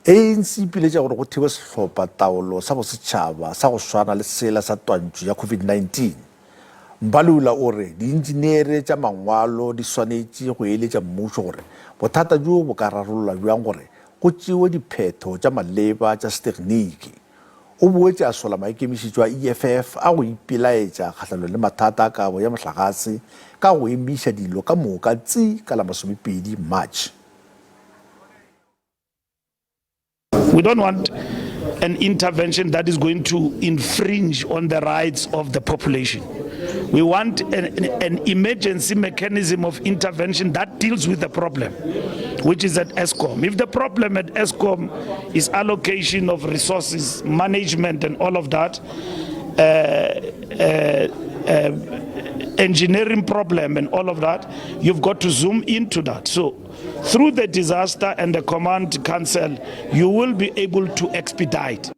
ANC e ipiletša gore go thewe sehlopha taolo sa bosetšhaba sa go swana le sela sa twantšho ya COVID-19. Mbalula o re diintšineere tša mangwalo di swanetše go eletša mmušo gore bothata bjo bo ka rarollwa bjang gore go tšewe diphetho tša maleba tša setegniki. O boetše a sola maikemišetšo a EFF a go ipelaetša kgahlanong le mathata a kabo ya mohlagase ka go emiša dilo ka moka tsi ka la masomepedi March. We don't want an intervention that is going to infringe on the rights of the population. We want an, an emergency mechanism of intervention that deals with the problem, which is at ESCOM. If the problem at ESCOM is allocation of resources, management, and all of that, uh, uh, uh, engineering problem and all of that, you've got to zoom into that. So through the disaster and the command council, you will be able to expedite.